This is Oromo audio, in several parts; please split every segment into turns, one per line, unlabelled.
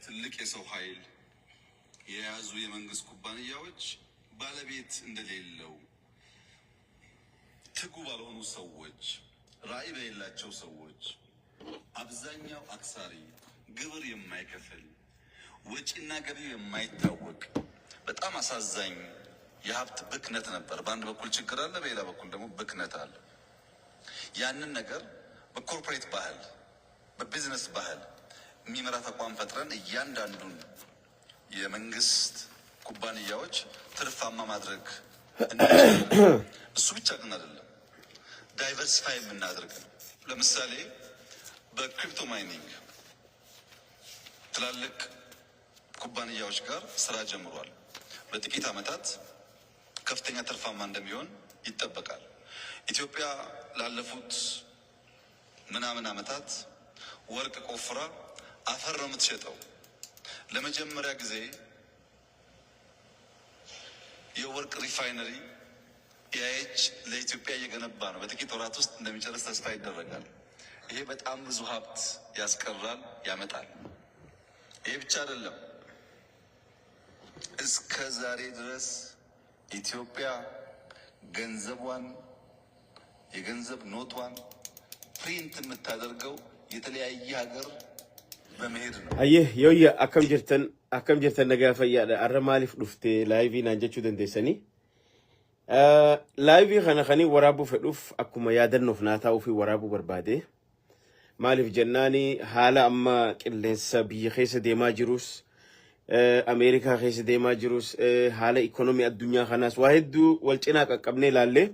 ትልቅ የሰው ኃይል የያዙ የመንግስት ኩባንያዎች ባለቤት እንደሌለው፣ ትጉ ባልሆኑ ሰዎች፣ ራዕይ በሌላቸው ሰዎች፣ አብዛኛው አክሳሪ፣ ግብር የማይከፍል፣ ወጪና ገቢው የማይታወቅ በጣም አሳዛኝ የሀብት ብክነት ነበር። በአንድ በኩል ችግር አለ፣ በሌላ በኩል ደግሞ ብክነት አለ። ያንን ነገር በ corporate ባህል፣ በቢዝነስ ባህል የሚመራ ተቋም ፈጥረን እያንዳንዱን የመንግስት ኩባንያዎች ትርፋማ ማድረግ እንችላለን። እሱ ብቻ ግን አይደለም፣ diversify የምናደርግ ነው። ለምሳሌ በ crypto mining ትላልቅ ኩባንያዎች ጋር ስራ ጀምሯል። በጥቂት ዓመታት ከፍተኛ ትርፋማ እንደሚሆን ይጠበቃል። ኢትዮጵያ ላለፉት ምናምን ዓመታት ወርቅ ቆፍራ አፈር ነው የምትሸጠው። ለመጀመሪያ ጊዜ የወርቅ refinery EIH ለኢትዮጵያ እየገነባ ነው። በጥቂት ወራት ውስጥ እንደሚጨርስ ተስፋ ይደረጋል። ይሄ በጣም ብዙ ሀብት ያስቀራል፣ ያመጣል። ይሄ ብቻ አይደለም። እስከ ዛሬ ድረስ ኢትዮጵያ ገንዘቧን፣ የገንዘብ ኖቷን print የምታደርገው የተለያየ ሀገር በመሄድ ነው።
Ayyee, yooyya, akkam jirtan? Akkam jirtan? Nagaa fayyaadha. Arra maaliif dhufte live naan jechuu dandeessanii. Live kana kanii waraabuu fedhuuf akkuma yaadannoof naa taa'uu fi waraabuu barbaade. Maaliif jennaani, haala amma qilleensa biyya keessa deemaa jirus, Ameerikaa keessa deemaa jirus, haala ikonomii addunyaa kanaas waa hedduu wal cinaa qaqqabnee ilaallee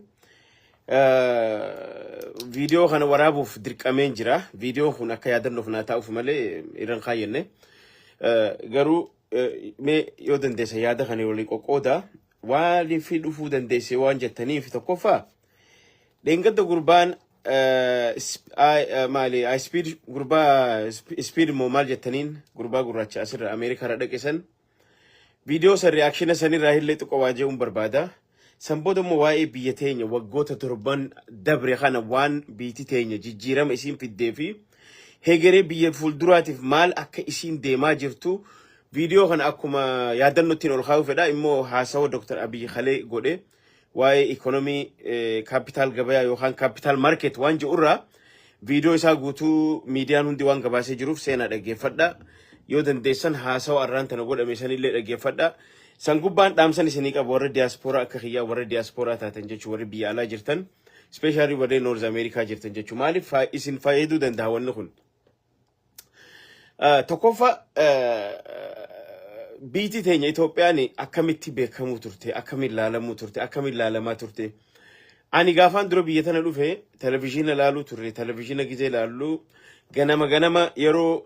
viidiyoo kana waraabuuf dirqameen jira. Viidiyoon kun akka yaadannoof naa taa'uuf malee irran kaayyenne. Garuu mee yoo dandeessa yaada kana walii qoqqooda. Waaliif dhufuu dandeesse waan jettaniif, tokkoffaa, dheengadda gurbaan maali, Speed, gurbaa Speed immoo maal jettaniin, gurbaa gurraacha asirra Ameerikaa irra dhaqe san, viidiyoo san reaction sanirraa illee xiqqoo waa je'uun barbaada. San booda immoo waa'ee biyya teenya waggoota 7 dabre kana, waan biiti teenya jijjiirama isiin fiddee fi hegeree biyya fuulduraatiif maal akka isiin deemaa jirtu viidiyoo kana akkuma yaadannootiin ol kaa'uu fedha. Immoo haasawa Dr. Abiy Halee godhe waa'ee ikonomii capital gabayaa yookaan capital market waan jedhurraa viidiyoo isaa guutuu miidiyaan hundi waan gabaasee jiruuf seenaa dhaggeeffadha. Yoo dandeessan haasawa arraan tana godhame sanillee dhaggeeffadha. San gubbaan dhaamsan isinii qabu, warra diyaaspooraa akka kiyyaa, warra diyaaspooraa taatan jechuun, warri biyya alaa jirtan, especially warreen North America jirtan jechuun, maaliif isin fayyaduu danda'a wanni kun. Tokkoffaa, biitii teenya Itoophiyaan akkamitti beekamuu turte, akkamiin laalamuu turte, akkamiin laalamaa turte? Ani gaafaan dura biyya tana dhufe televizhiina laaluu turre. Televizhiina gizee laallu, ganama ganama yeroo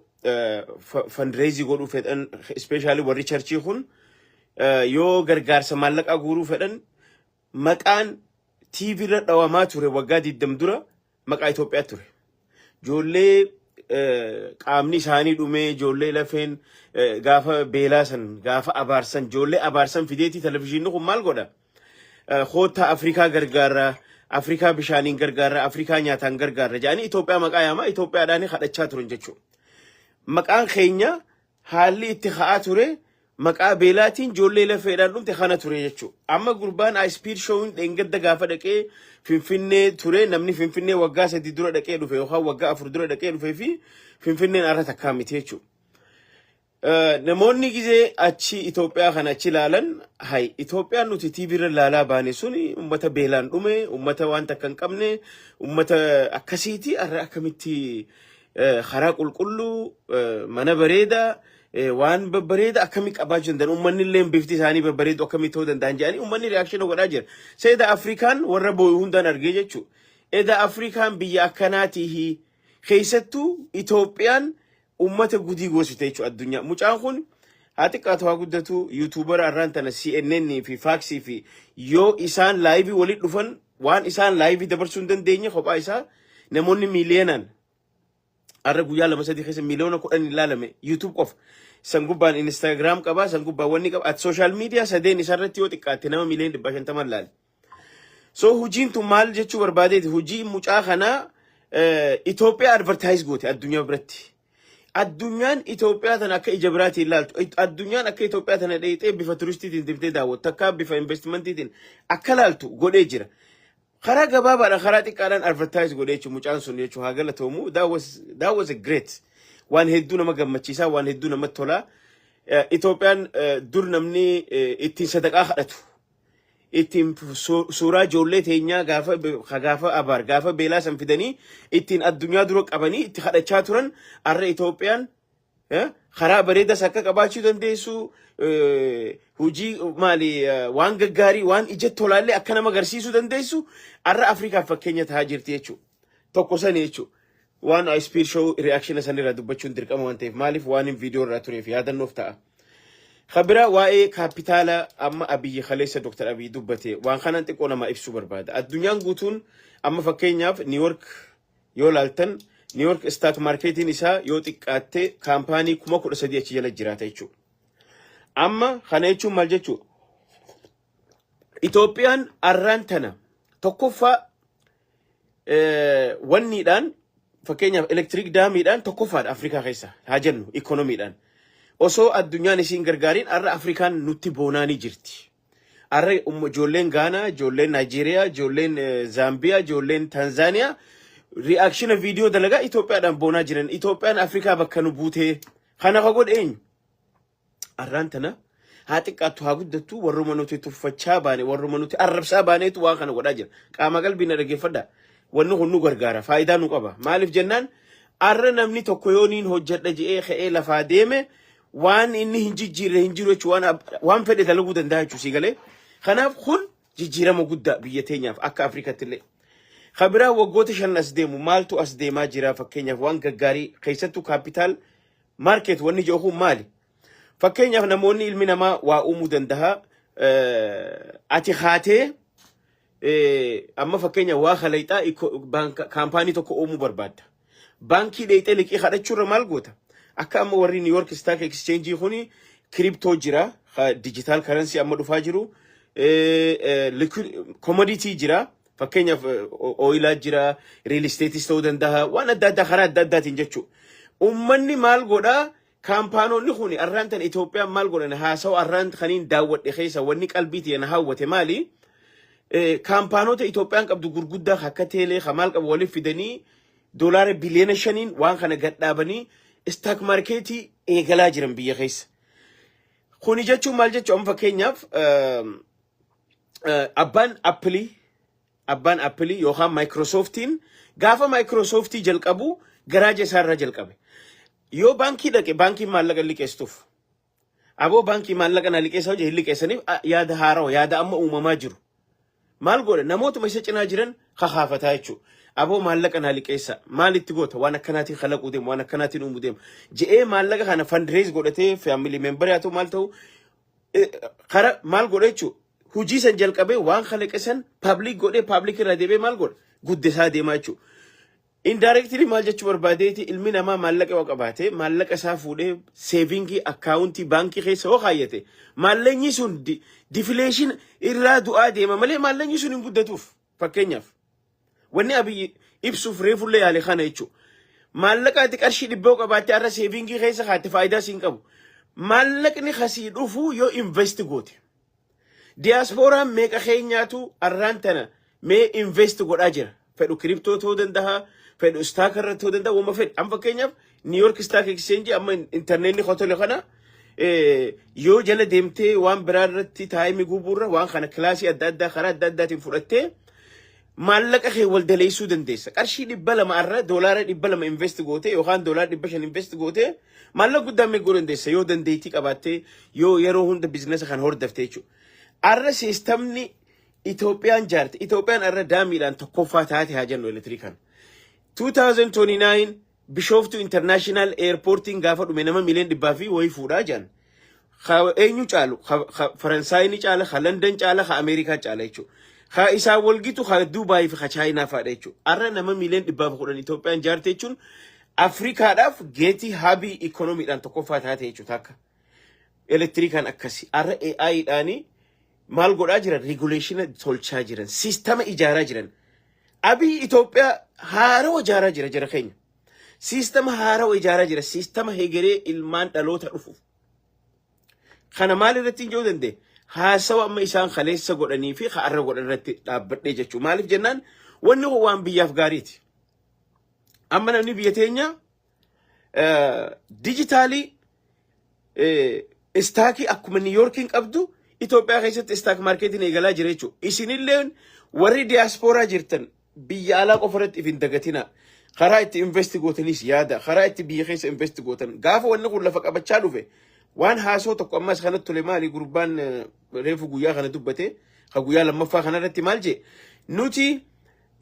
fundraise godhuu fedhan, especially warri church kun yoo gargaarsa maallaqaa guuruu fedhan, maqaan TV irra dhawamaa ture waggaa 20 dura maqaa Itoophiyaa ture. Ijoollee qaamni isaanii dhumee, ijoollee lafeen gaafa beelaa san gaafa abaarsan, ijoollee abaarsan fideetii televizhiinni kun maal godha? Koottaa Afrikaa gargaara, Afrikaa bishaaniin gargaara, Afrikaa nyaataan gargaara jedhanii Itoophiyaa maqaa yaamaa Itoophiyaadhaan kadhachaa turan jechuudha. Maqaan keenya haalli itti ka'aa ture maqaa beelaatiin ijoollee lafeedhaan dhumte kana ture jechuudha. Amma gurbaan Speed Show dheengadda gaafa dhaqee Finfinnee ture, namni Finfinnee waggaa 3 dura dhaqee dhufe yookaan waggaa 4 dura dhaqee dhufee fi Finfinneen har'a takkaa miti jechuudha. Namoonni gizee achi Itoophiyaa kana achi ilaalan, hay, Itoophiyaan nuti TV irra ilaalaa baane suni uummata beelaan dhume, uummata waan takka hin qabne, uummata akkasiiti, har'a akkamitti karaa qulqulluu, mana bareedaa, waan babbareeda akkamii qabaachuu danda'an, uummanni illee bifti isaanii babbareedu akkamii ta'uu danda'an jedhanii uummanni reaction godhaa jira. Seeda Afrikaan warra boo'u hundaan argee jechuudha. Eda Afrikaan biyya akkanaatii keessattuu Itoophiyaan ummata gudii goosite jechuudha addunyaa. Mucaan kun haa xiqqaatu haa guddatu, YouTuber arraan tana CNN fi Fox fi yoo isaan live walitti dhufan waan isaan live dabarsuu hin dandeenye kophaa isaa namoonni miiliyoonaan har'a guyyaa 2-3 keessa 10 miliyoona ilaalame YouTube qofa. San gubbaan Instagram qaba, san gubbaan wanni qaba. Ati social media sadeen isarratti yoo xiqqaatte nama 150 miliyoona ilaale. So hojiin tun maal jechuu barbaadeeti? Hojii mucaa kanaa Itoophiyaa advertise goote addunyaa biratti. Addunyaan Itoophiyaa tana akka ija biraatiin ilaaltu, addunyaan akka Itoophiyaa tana dheeyxee bifa turistiitiin deemtee daawwattu, akka bifa investmentiitiin akka laaltu godhee jira. Karaa gabaabaadhaan, karaa xiqqaadhaan advertise godhee jechuun mucaan sun jechuun haa galatoomu. That was a great, waan hedduu nama gammachiisaa, waan hedduu namatti tolaa. Itoophiyaan dur namni ittiin sadaqaa kadhatu, ittiin suuraa ijoollee teenyaa gaafa abaar, gaafa beelaa san fidanii ittiin addunyaa dura qabanii itti kadhachaa turan, har'a Itoophiyaan karaa bareedas akka qabaachuu dandeessu, hojii maali, waan gaggaarii, waan ija tolaallee akka nama agarsiisuu dandeessu, har'a Afrikaaf fakkeenya ta'aa jirti jechuudha. Tokko sani jechuudha. Waan Speed Show reaction sanirraa dubbachuun dirqama waan ta'eef, maaliif waan hin viidiyoo irraa tureef yaadannoof ta'a. Kabira waa'ee kaapitaala amma Abiyyi kaleessa Dr. Abiyyi dubbate, waan kanan xiqqoo nama ibsuu barbaada. Addunyaan guutuun amma fakkeenyaaf New York yoo laaltan, New York stock marketiin isaa yoo xiqqaatte kaampaanii 13,000 achi jala jiraata jechuudha. Amma kana jechuun maal jechuudha? Itoophiyaan arraan tana tokkoffaa wanniidhaan, fakkeenyaaf electric damiidhaan tokkoffaadha Afrikaa keessa haa jennu, ikoonomiidhaan. Osoo addunyaan isiin gargaariin har'a Afrikaan nutti boonaanii jirti. Har'a ijoolleen Gaanaa, ijoolleen Naayijeeriyaa, ijoolleen Zaambiyaa, ijoolleen Tanzaaniyaa reaction viidiyoo dalagaa Itoophiyaadhaan boonaa jiran. Itoophiyaan Afrikaa bakka nu buutee kana ka godhe eenyu? Arraan tana haa xiqqaattu haa guddattu, warruma nuti tuffachaa baane, warruma nuti arrabsaa baaneetu waan kana godhaa jira. Qaama qalbii na dhaggeeffadha. Wanni kun nu gargaara, faayidaa nu qaba. Maaliif jennaan, arra namni tokko yoo niin hojjedha je'ee ka'ee lafaa deeme, waan inni hin jijjiirre hin jiru jechuun waan fedhe dalaguu danda'a jechuudha sii galee. Kanaaf kun jijjiirama guddaa biyya teenyaaf akka Afrikaatti illee. Kabiraa waggoota 5 as deemu maaltu as deemaa jira? Fakkeenyaaf waan gaggaarii keessattuu capital market wanni jedhu kun maali? Fakkeenyaaf namoonni, ilmi namaa waa uumuu danda'a. Ati haatee amma fakkeenya waa kalayxaa kaampaanii tokko uumuu barbaadda. Baankii dheeyxee liqii kadhachuurra maal goota? Akka amma warri New York Stock Exchange kuni crypto jira, digital currency amma dhufaa jiru, commodity jira. Fakkeenyaaf oilaa jira, real estateis ta'uu danda'a, waan adda addaa karaa adda addaatiin jechuudha. Uummanni maal godhaa? Kaampaanonni kun arraan tan Itoophiyaan maal godhan? Haasawu arraan kaniin daawwadhe keessa wanni qalbii tiyya na hawwate maali? Kaampaanota Itoophiyaan qabdu gurguddaa akka teelee ka maal qabu waliif fidanii doolaara biliyoona 5n waan kana gadhaabanii stock marketii eegalaa jiran biyya keessa. Kuni jechuun maal jechuun, amma fakkeenyaaf abbaan Appleii yookaan Microsoftiin gaafa Microsoftii jalqabu garaaja isaarraa jalqabe. Yoo baankii dhaqe, baankiin maallaqa liqeessituuf. Aboo, baankii maallaqa na liqeessaa hojii hin liqeessaniif, yaada haarawa, yaada amma uumamaa jiru. Maal godha? Namootuma isa cinaa jiran kakaafataa jechuudha. Aboo, maallaqa naa liqeessa, maalitti goota, waan akkanaatiin kalaquu deema, waan akkanaatiin uumuu deema je'ee maallaqa kana fundraise godhatee, family memberii haa ta'u maal ta'u, kara maal godha jechuudha. Hujii san jalqabee waan kalaqe san public godhee, public irraa deebi'ee maal godha, guddisaa deemaa jechuudha. Indirectly maal jechuu barbaadeeti? Ilmi namaa maallaqa yoo qabaate, maallaqa isaa fuudhee savingii accountii baankii keessa yoo kaayyate, maallaqni sun deflation irraa du'aa deema malee maallaqni sun hin guddatuuf. Fakkeenyaaf wanni Abiyyi ibsuuf reefullee yaale kana jechuudha. Maallaqa ati qarshii 100 yoo qabaatte, har'a savingii keessa kaatte, faayidaa siin qabu. Maallaqni kasii dhufu yoo invest goote. Diyaaspooraan meeqa keenyaatu arraan tana mee invest godhaa jira? Fedhu crypto ta'uu danda'a, fedhu stock irratti ta'uu danda'a, wama fedhe. Amma fakkeenyaaf New York Stock Exchange amma internetni hotele kana yoo jala deemtee, waan biraa irratti timeii gubuurra waan kana classii adda addaa karaa adda addaatiin fudhattee maallaqa kee wal daleessuu dandeessa. Qarshii 200 irra doolaara 200 invest gootee yookaan doolaara 500 invest gootee maallaqa guddaa meequu dandeessa, yoo dandeettii qabaattee, yoo yeroo hunda businessa kana hordofte jechuudha. Arra systemni Itoophiyaan jaarte, Itoophiyaan arra damiidhaan tokkoffaa taate haa jennu elektirikaan. 2029 Bishooftuu International Airportiin gaafa dhume nama miliyoon 100 fi wayii fuudhaa jiran. Eenyu caalu? Faransaay ni caala, ka London caala, ka Ameerikaa caala jechuudha. Ka isaan walgitu ka Duubaayii fi ka Chaayinaa fa'aadha jechuudha. Arra nama miliyoon 110 Itoophiyaan jaarte jechuun Afrikaadhaaf geetii hubii ikoonomiidhaan tokkoffaa taate jechuudha akka. Elektirikaan akkasi. Arra AI'dhaanii maal godhaa jiran? Regulationa tolchaa jiran. Systema ijaaraa jiran. Abiy Itoophiyaa haarawa ijaaraa jira, jara keenya. Siistama haarawa ijaaraa jira. Siistama hegeree ilmaan dhaloota dhufu. Kana maal irratti hin jedhuu danda'e? Haasawa amma isaan kaleessa godhanii fi har'a godhan irratti dhaabbadhee jechuudha. Maaliif jennaan, wanni kun waan biyyaaf gaariiti. Amma namni biyya teenya dijitaalii stockii akkuma New Yorkiin qabdu Itoophiyaa keessatti stock marketiin eegalaa jira jechuudha. Isinillee warri diyaaspooraa jirtan biyya alaa qofa irratti if hin dagatina. Karaa itti invest gootanis yaada. Karaa itti biyya keessa invest gootan. Gaafa wanni kun lafa qabachaa dhufe, waan haasoo tokko ammas kanatti tole maali, gurbaan reefu guyyaa kana dubbate, ka guyyaa lammaffaa kanarratti maal jee? Nuti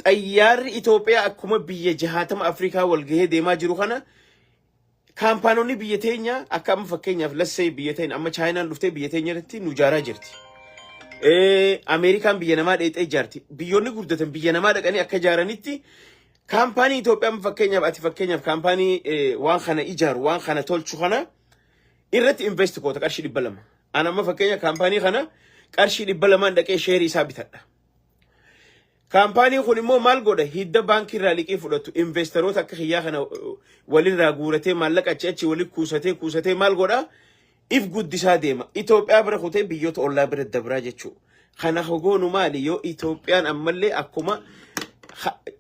xayyaarri Itoophiyaa akkuma biyya 60 Afrikaa wal gahee deemaa jiru kana, kaampaanonni biyya teenya akka amma fakkeenyaaf lassee biyya teenya amma Chaayinaan dhuftee biyya teenya irratti nu ijaaraa jirti. Ameerikaan biyya namaa dheexee ijaarti. Biyyoonni guddatan biyya namaa dhaqanii akka ijaaranitti, kaampaanii Itoophiyaa amma fakkeenyaaf ati fakkeenyaaf kaampaanii waan kana ijaaru, waan kana tolchu kana irratti invest goota qarshii 200. Ani amma fakkeenya kaampaanii kana qarshii 200n dhaqee sheerii isaa bitadha. Kaampaaniin kun immoo maal godha? Hidda baankii irraa liqii fudhatu, investoroota akka kiyyaa kana walirraa guuratee, maallaqa achi achi walitti kuusatee kuusatee maal godha? If guddisaa deema. Itoophiyaa bira kutee biyyoota ollaa bira dabraa jechuudha. Kana hogoonu maali? Yoo Itoophiyaan ammallee akkuma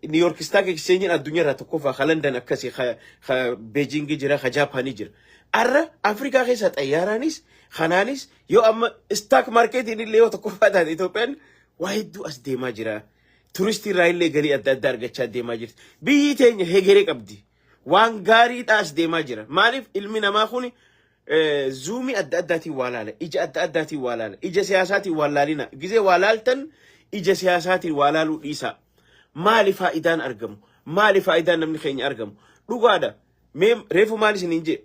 New York Stock Exchange addunyaa irraa tokkoffaa, ka London akkasii, ka Beijing jira, ka Jaapanii jira. Arra Afrikaa keessa xayyaaraanis kanaanis yoo amma stock marketiin illee yoo tokkoffaa taate, Itoophiyaan waa hedduu as deemaa jira. Turistii irraa illee galii adda addaa argachaa deemaa jirti. Biyyi teenya hegeree qabdi. Waan gaariidha as deemaa jira. Maaliif? Ilmi namaa kun zoomii adda addaatiin waa laala. Ija adda addaatiin waa laala. Ija siyaasaatiin waa laalina. Gizee waa laaltan ija siyaasaatiin waa laaluu dhiisaa. Maali faayidaan argamu? Maali faayidaan namni keenya argamu? Dhugaadha. Mee reefu maal isiniin jee?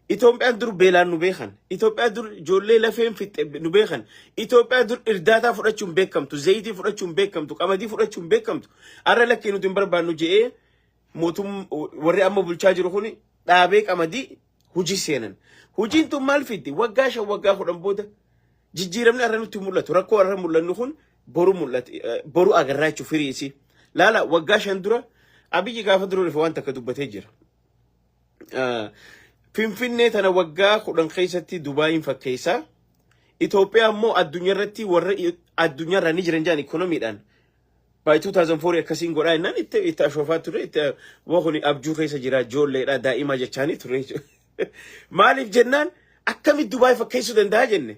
Itoophiyaan dur beelaan nu beekan. Itoophiyaan dur ijoollee lafeen fixxe nu beekan. Itoophiyaan dur irdaataa fudhachuun beekamtu, zayitii fudhachuun beekamtu, qamadii fudhachuun beekamtu. Har'a lakkee nuti hin barbaannu je'ee mootum warri amma bulchaa jiru kun dhaabee qamadii hojii seenan. Hojiin tun maal fiddi? Waggaa 5, waggaa 10 booda jijjiiramni har'a nutti mul'atu. Rakkoo har'a mul'annu kun boru mul'ata. Boru agarraa jechuun firii isii. Laala, waggaa 5 dura Abiyyi gaafa dura dhufe waan takka dubbatee jira. Finfinnee tana waggaa 10 keessatti Dubaayin fakkeessaa. Itoophiyaa immoo addunyaa irratti warra addunyaa irraa ni jiran jedhan ikoonomiidhaan. By 2004 akkasiin godhaa jennaan itti itti ashoofaa ture, itti kun abjuu keessa jira, ijoolleedha, daa'ima jechaanii ture. Maaliif jennaan, akkamitti Dubaay fakkeessuu danda'a jenne.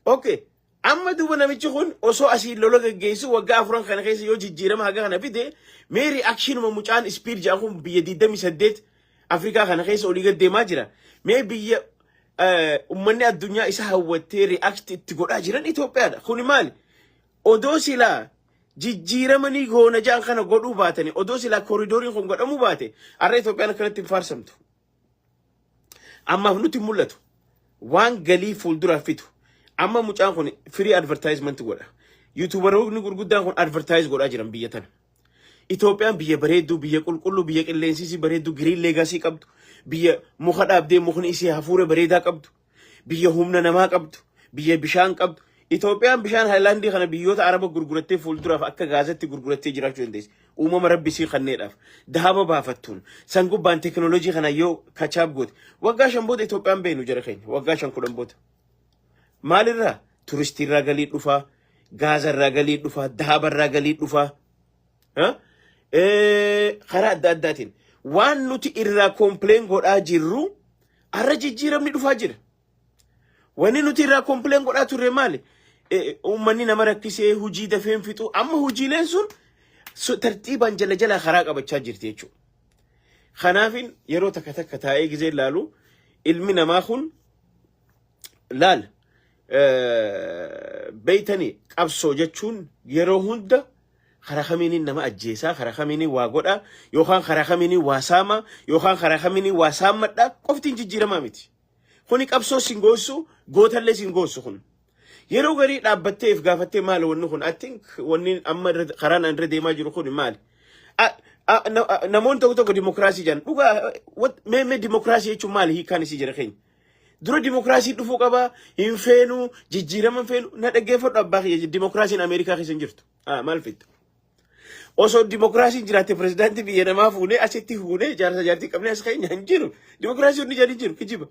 Okay. Amma duuba namichi kun osoo asii lola geggeessu waggaa 4n kana keessa yoo jijjiirama haga kana fide, mee reactionuma mucaan speed jedhan kun biyya 28 Afrikaa kana keessa olii gad deemaa jira. Mee biyya uummanni addunyaa isa hawwattee react itti godhaa jiran Itoophiyaadha. Kuni maali? Odoo silaa jijjiiramanii goona ja'an kana godhuu baatanii, odoo silaa kooridooriin kun godhamuu baate, har'a Itoophiyaan akkanatti hin faarsamtu. Ammaaf nutti hin mul'atu. Waan galii fuulduraaf fitu. Amma mucaan kun free advertisement godha. YouTuberoonni gurguddaan kun advertise godhaa jiran biyya tana. Itoophiyaan biyya bareedduu, biyya qulqulluu, biyya qilleensisii bareedduu, green legacy qabdu, biyya muka dhaabdee mukni isii hafuura bareedaa qabdu, biyya humna namaa qabdu, biyya bishaan qabdu. Itoophiyaan bishaan Haayilaandii kana biyyoota Araba gurgurattee fuulduraaf akka gaazatti gurgurattee jiraachuu dandeessi. Uumama Rabbi isii kanneedhaaf. Dahaba baafattuun. San gubbaan teekinooloojii kana yoo kachaap goote. Waggaa 5 booda Itoophiyaan beenu jara keenya. Waggaa 5, 10 booda. Maalirraa? Turistiirraa galii dhufaa, gaazarraa galii dhufaa, dahabarraa galii dhufaa. Karaa adda addaatiin. Waan nuti irraa complain godhaa jirru har'a jijjiiramni dhufaa jira. Wanni nuti irraa complain godhaa turre maali? Uummanni nama rakkisee hojii dafeen fixu, amma hojiileen sun tartiibaan jala jala karaa qabachaa jirti jechuudha. Kanaafin yeroo takka takka taa'ee gizee ilaalu, ilmi namaa kun laal beeytanii, qabsoo jechuun yeroo hunda karaa kamiiniin nama ajjeesaa, karaa kamiiniin waa godhaa, yookaan karaa kamiiniin waa saamaa, yookaan karaa kamiiniin waa saammadhaa qoftiin jijjiiramaa miti. Kuni qabsoo sin goossu, gootallee sin goossu kun. Yeroo garii dhaabbattee if gaafattee, maali wanni kun? I think wanni amma karaan irra deemaa jiru kun maali? Namoonni tokko tokko dimokiraasii jedhan. Dhugaa, mee dimokiraasii jechuun maali hiikkaan isii, jira keenya? Dura dimokiraasii dhufuu qaba, hin feenu, jijjiirama hin feenu, na dhaggeeffadhu abbaa kiyya, dimokiraasiin Ameerikaa keessa hin jirtu. Maal fidda? Osoo dimokiraasiin jiraatte pirezidaantii biyya namaa fuunee asitti fuunee jaarsa jaartii qabnee as keenya hin jiru. Dimokiraasii hundi jedhi jiru kijiba.